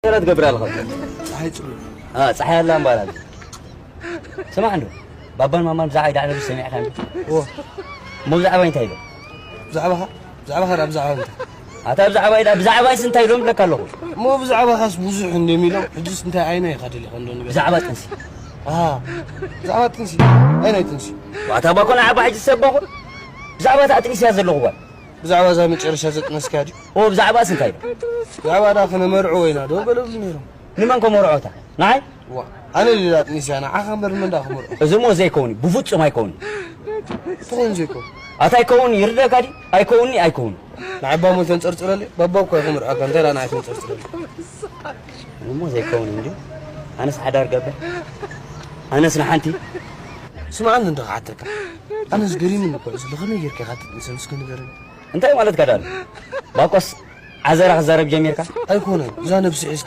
ገለ ትገብር ኣለኻ? ፀሓይ ፅሉ አ ጸሓይ ኣላ እምበኣር ኣለ። ስማዕ እንዶ፣ ባባን ማማን ብዛዕባ ኢዳ ዕለሉ ሰሚዕካ እንዶ? ዎ እሞ ብዛዕባ እንታይ ኢሎም? ብዛዕባኻ ብዛዕባኻ ዳ ብዛዕባ እንታይ ኣታ ብዛዕባ ኢዳ ብዛዕባ ኢስ እንታይ ኢሎም ብለካ ኣለኹ። እሞ ብዛዕባኻስ ብዙሕ እንዲም ኢሎም ሕጅስ እንታይ ኣይና ኢኻ ደሊኻ እንዶ ንገር ብዛዕባ ጥንሲ ኣሃ ብዛዕባ ጥንሲ ኣይናይ ጥንሲ ዋታ ባኮ ንዓባ ሕጂ ዝሰበኹ ብዛዕባ እታ ጥንሲ እያ ዘለኹ ጓል ብዛዕባ እዛ መጨረሻ ዘጥነስካ ድዩ ኦ ብዛዕባስ እንታይ ኢሎም? ብዛዕባ ዳ ክነመርዕዎ ኢና ዶ በለሉ ነይሮም ንመን ከመርዖታ ንዓይ ዋ ኣነ ሌላ ጥንሲ እያ ንዓኻ እምበር ንመን ዳ ክመርዖ እዚ እሞ ዘይከውን እዩ ብፍጹም ኣይከውን እዩ ትኾን ዘይኮን ኣታ ኣይከውን ይርደካ ድዩ ኣይከውንኒ ኣይከውን ንዓባ እሞ ተንፀርፅረለይ ባባ እኳ ይኹምርዓካ እንታይ ዳ ንዓይ ተንፀርፅረለይ እሞ ዘይከውን እንዲ ኣነስ ሓዳር ገብር ኣነስ ንሓንቲ ስምዓኒ እንዶ ክሓተካ ኣነስ ገሪምኒ እኮ እዚ ከመይ ጌርካ ኢኻ ትጥንሰ እስኪ ንገረኒ እንታይ ማለትካ ዳሉ ባቆስ ዓዘራ ክዛረብ ጀሚርካ ኣይኮነን እዛ ነብሲ ሒዝካ